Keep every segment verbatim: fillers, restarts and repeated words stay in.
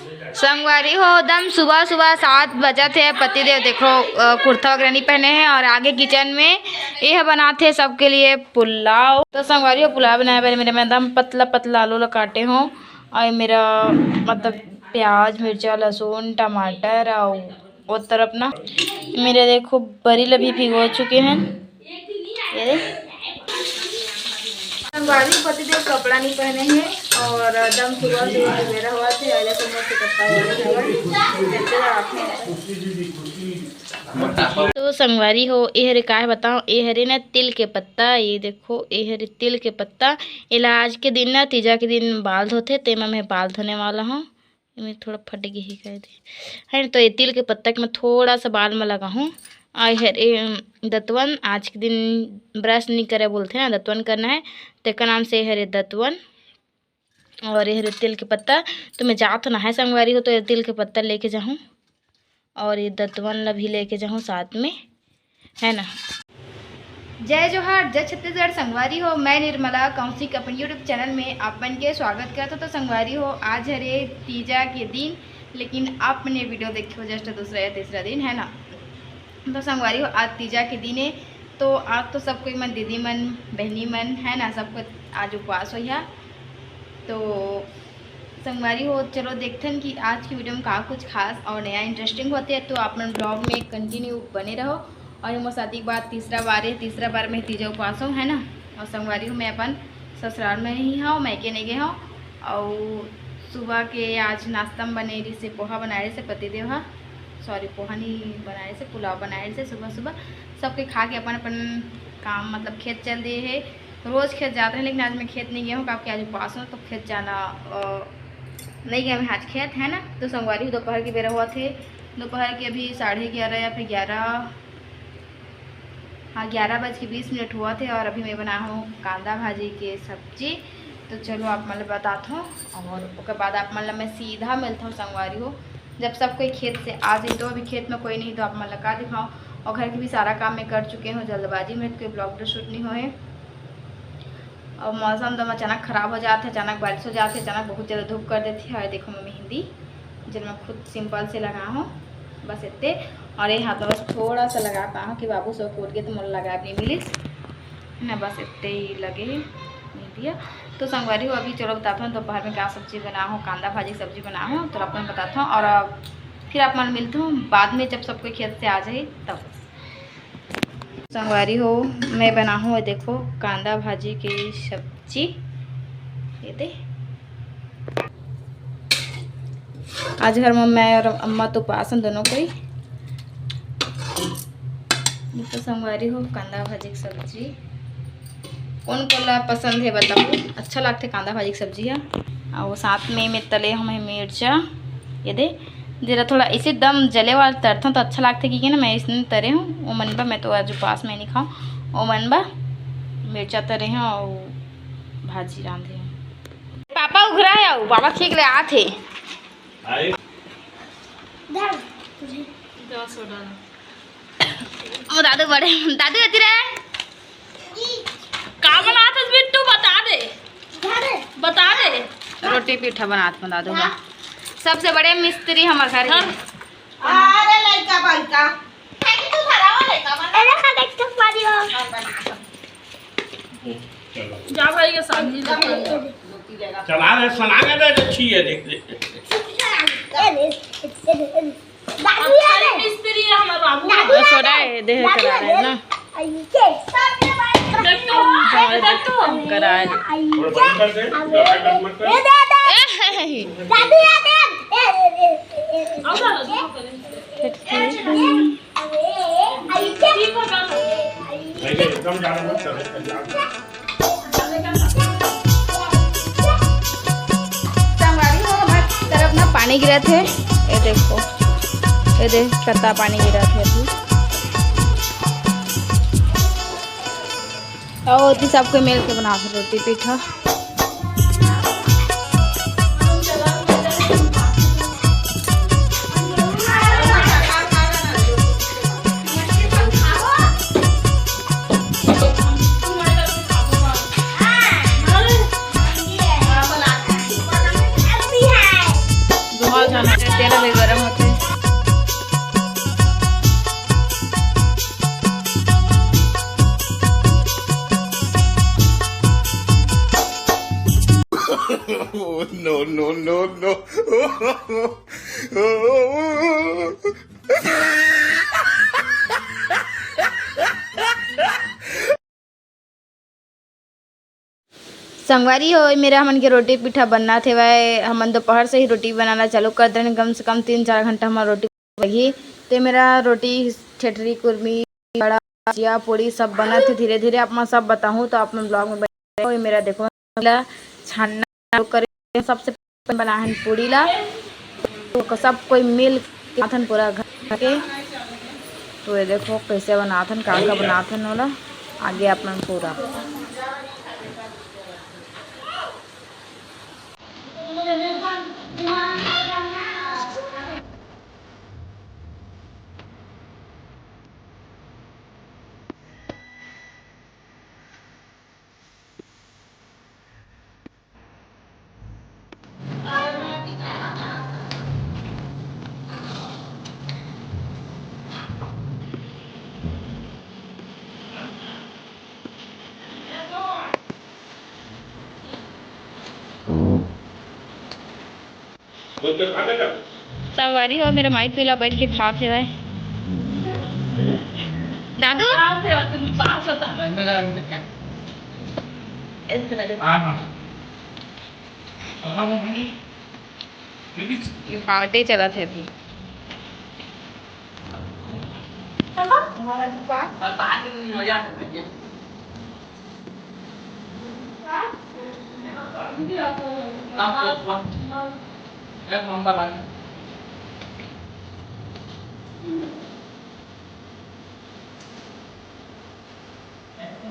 संगवारी हो, दम सुबह सुबह सात बजत हे। पतिदेव देखो, अ, कुर्ता वगैरह नहीं पहने हैं और आगे किचन में ये बनात हे सबके लिए पुलाव। तो संगवारी हो, पुलाव बनाए बर मेरे मैं एकदम पतला पतला आलू ला काटे हूँ और मेरा मतलब प्याज, मिर्चा, लहसुन, टमाटर और वो तरफ ना मेरे देखो बरी ला भी भिगो चुके हैं। ये संगवारी पतिदेव कपड़ा नहीं पहने हैं और एकदम सुबह सुबह के बेरा हुआ थे, अरे तो मस्त कपड़ा हुआ था। तो संगवारी हो, ए हरे काय बताओ, ए हरे ना तिल के पत्ता, ये देखो, ए हरे तिल के पत्ता। एला आज के दिन ना, तीजा के दिन बाल धोथे, तेमा मैं बाल धोने वाला हूँ। एमे थोड़ा फट गे हे कह दे, है ना? तो ये तिल के पत्ता के मैं थोड़ा सा बाल में लगाहूँ। और हरे दतवन, आज के दिन ब्रश नहीं करे बोलते ना, दतवन करना है, तेकर नाम से हरे दतवन। और ये हरे तिल के पत्ता, तो मैं जात ना है संगवारी हो, तो ये तिल के पत्ता लेके जाहूँ और ये दतवन ला भी लेके जाहूँ साथ में, है ना। जय जोहार, जय छत्तीसगढ़ संगवारी हो, मैं निर्मला कौशिक अपन YouTube चैनल में आप मन के स्वागत करत हो। तो संगवारी हो, आज हरे तीजा के दिन, लेकिन आप मन ये वीडियो देखे हो जस्ट दूसरा या तीसरा दिन, है ना। तो संगवारी हो, आज तीजा के दिन है, तो आज तो सब कोई मन, दीदी मन, बहनी मन, है ना, सबको आज उपवास होइहा। तो संगवारी हो, चलो देखथन कि आज की वीडियो में का कुछ खास और नया इंटरेस्टिंग होते हैं, तो आप मन ब्लॉग में कंटिन्यू बने रहो। और ये मोर शादी के बाद तीसरा बार है, तीसरा बार मैं तीजा उपवास हूँ, है ना। और संगवारी हूँ, मैं अपन ससुराल में ही हूँ, मायके नहीं गए हूँ। और सुबह के आज नाश्ता में बने रही से पोहा बनाए रही से पतिदेव हा, सॉरी, पोहा नहीं बनाए रही से, पुलाव बनाए रही से सुबह सुबह। सबके खा के अपन अपन काम मतलब खेत चल दिए है। रोज खेत जाते हैं, लेकिन आज मैं खेत नहीं गया हूँ, क्योंकि आज उपवास हूँ, तो खेत जाना, अ, नहीं गया मैं आज खेत, है ना। तो संगवारी, दोपहर के बेरा हुआ थे, दोपहर के अभी साढ़े ग्यारह या फिर ग्यारह, हाँ, ग्यारह बज के बीस मिनट हुआ थे और अभी मैं बना हूँ कांदा भाजी के सब्जी। तो चलो आप मन ल बतात हूँ और ओकर बाद आप मन ल मैं सीधा मिलता हूँ संगवारी हो। जब सब कोई खेत से आ जाए तो अभी खेत में कोई नहीं, तो आप मन ल का दिखाऊँ। और घर के भी सारा काम मैं कर चुके हूँ जल्दबाजी में, कोई ब्लॉग तो शूट नहीं होए। और मौसम तो अचानक खराब हो जात है, अचानक बारिश हो जात है, अचानक बहुत ज़्यादा धूप कर देती है। और देखो मैं मेहंदी, जो मैं खुद सिंपल से लगा हूँ, बस इतने। और ये हाथ में बस थोड़ा सा लगा पाऊँ कि बाबू सो के उठ गए तो मोला लगा नहीं मिलिस ना, बस इतने ही लगे मेहंदी। तो संगवारी हो, अभी चलो बताता हूँ दोपहर में क्या सब्जी बना हूँ, कांदा भाजी सब्जी बना हूँ, तो अपन बताता हूँ। और फिर आप मन मिलता हूँ बाद में, जब सब कोई खेत से आ जाए तब। संगवारी हो, मैं बना हूँ, देखो, कांदा भाजी के सब्जी। ये दे, आज घर में मैं और अम्मा तो पासन दोनों कोई। ये तो संगवारी हो, कांदा भाजी के सब्जी। कौन कोला पसंद है बताओ, अच्छा लगता है कांदा भाजी के सब्जी है। और साथ में मैं तले हूँ मैं मिर्चा, ये दे, जरा थोड़ा इसे दम जले वाला तरता हूँ तो अच्छा लगता है, क्योंकि ना मैं इसने तरे हूँ, वो मन बा, मैं तो आज उपास में नहीं खाऊँ, वो मन बा मिर्चा तरे हूँ और भाजी रांधे हूँ। पापा उघरा है, आओ, पापा खींच ले आत है। ओ दादू बड़े, दादू एती रे। का बनात हस बिट्टू, बता दे। बता दे। रोटी पीठा बनात हूँ दादू बा। सबसे बड़े मिस्त्री हमर घर के। अरे लइका बइका। अरे खा देख तक पारी हो। जा भाई के साथ ही चला रे, सना के दे दे, छी है, देख, देख। दादू अब यार खाली है। मिस्त्री है हमारा बाबू। दादू यार सोडा है। है, देह दादू करा रहे हैं ना। ये देख तो, देख तो। करा रहे। ये दे दे। ए, हे, हे, हे। दादू यार दे। ए, ए, ए, ए, ए, ए। आओ ना, आओ ना। संगवारी हो, हमारे तरफ ना पानी गिरत हे। ये देखो, ये देख, कत्ता पानी गिरत हे अभी। और ओती सबके मिल के बनात हे रोटी पीठा। No, no, no। संगवारी हो, ए मेरा हमन के रोटी पीठा बनना थे वय। हमन दोपहर से ही रोटी बनाना चालू कर देन। कम से कम तीन चार घंटा हमन रोटी लगही। तो ए मेरा रोटी, ठेठरी, कुरमी, बड़ा, जिया, पूड़ी सब बनत हे। धीरे धीरे आप मन सब बताहूँ तो आप मन ब्लॉग में बने रहो। ए मेरा देखो, ला छानना चालू करे, सबसे पहले बनाहन पूड़ी ला। तो सब कोई मिल के बनाथन पूरा घर के। तो ए देखो कैसे बनाथन, का का बनाथन ओला, आगे आप मन पूरा। संगवारी हो, मेरा माई पीला बैठ के खात हेवय। दादू, बावटे चलत हे अभी।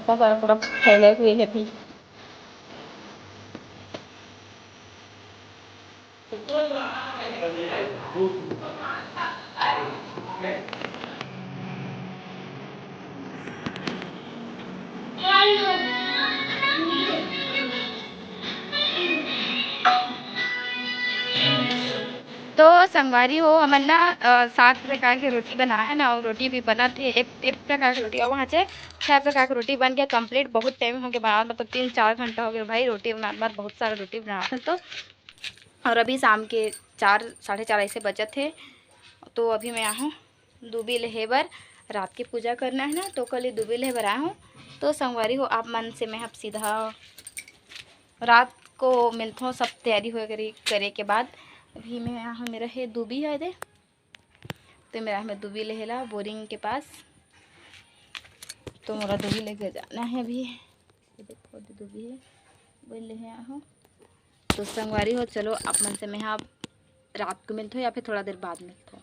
पूरा फैले हुए है अभी। तो संगवारी हो, हमन ना, अ, सात प्रकार के रोटी बनाए हे ना, अउ रोटी भी बनत हे। एक, एक प्रकार के रोटी, अउ वहाँ से छह प्रकार के रोटी बन के complete। बहुत time हो गया बनावत, मतलब तीन चार घंटा हो गया भाई, रोटी बनावत, बहुत सारा रोटी बनावत। तो और अभी शाम के चार, साढ़े चार ऐसे बजत हे। तो अभी मैं आहूँ दूबी लेहे बर, रात के पूजा करना है ना, तो कल ही दूबी लेहे बर आया हूँ। तो संगवारी हो, आप मन से मैं अब सीधा रात को मिलथों, सब तैयारी हो करे, करे के बाद। अभी मैं यहाँ मेरा है दूबी है दे, तो मेरा मैं दूबी लेहेला बोरिंग के पास, तो मोला दूबी लेके जाना है अभी। ये देखो, दूबी है, वो लेहे आया हूँ। तो संगवारी हो, चलो आप मन से मैं हाँ रात को मिलथों या फिर थोड़ा देर बाद मिलथों।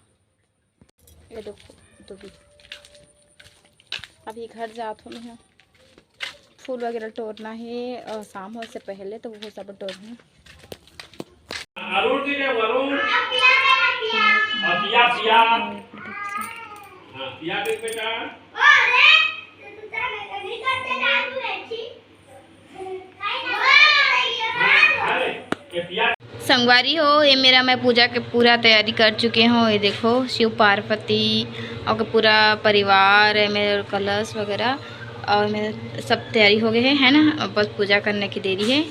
ये देखो, तो भी अभी घर जात हो मैं, फूल वगैरह टोरना है और शाम हो से पहले तो वो सब टोरना है। अरुण जी ने वरुण और पिया पिया। हाँ, पिया देख बेटा। संगवारी हो, ये मेरा, मैं पूजा के पूरा तैयारी कर चुके हूँ। ये देखो, शिव पार्वती और के पूरा परिवार है, मेरे कलश वगैरह और मेरे सब तैयारी हो गए हैं, है ना। अब बस पूजा करने की देरी है।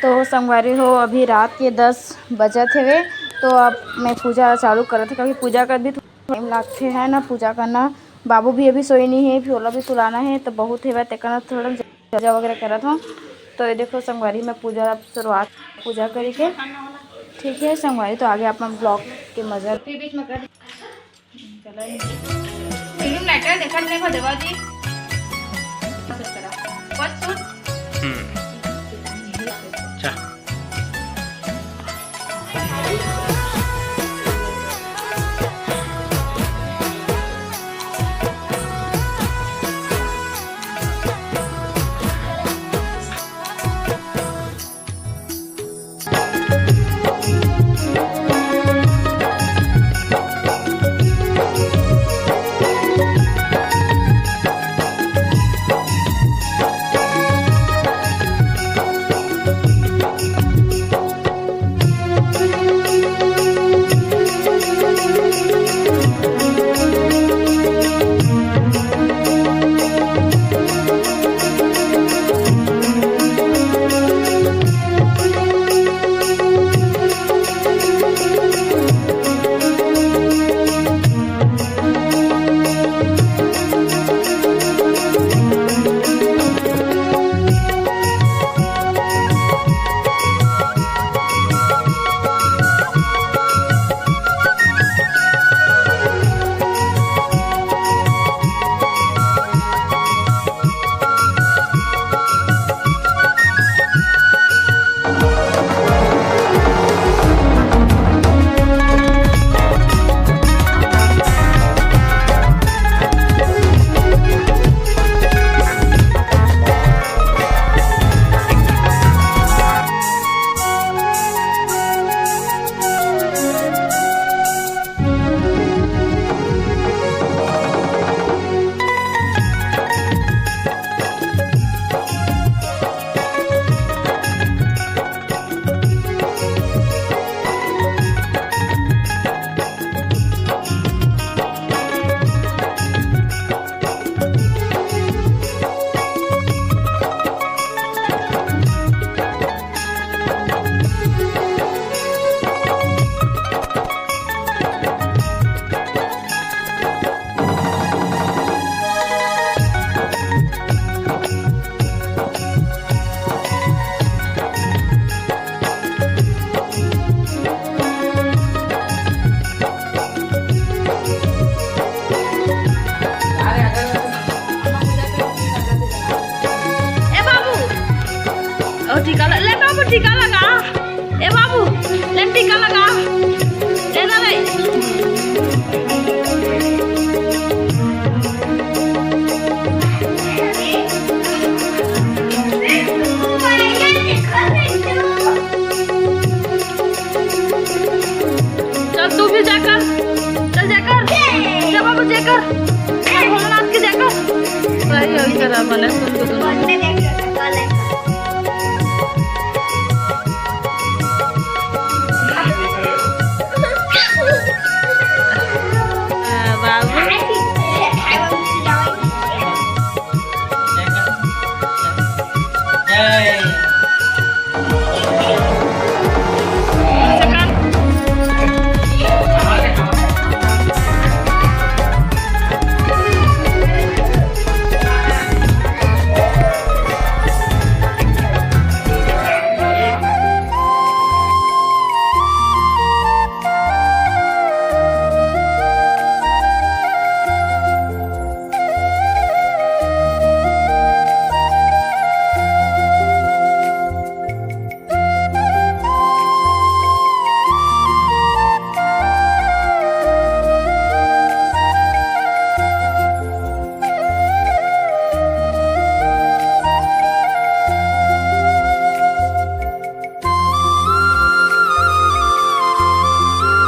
तो संगवारी हो, अभी रात के दस बजत हवे, तो अब मैं पूजा चालू करत हूँ, क्योंकि पूजा कर भी टाइम लागथे, है ना, पूजा करना। बाबू भी अभी सोए नहीं है, फिर ओला भी सुलाना है, तो बहुत हेवय, तेकर ना थोड़ा पूजा वगैरह करत हूँ। तो ये देखो संगवारी, मैं पूजा शुरुआत पूजा करे के, ठीक है संगवारी, तो आगे आप मन ब्लॉग के मजा। फिल्म लाइटर देखत नहीं हो देवा जी। बस सुन। हम्म। अच्छा। चल जाकर, चल जाकर, चल बाबू जाकर, चल भोलेनाथ के जाकर। सही हो, इधर आ, बने सुन के सुन।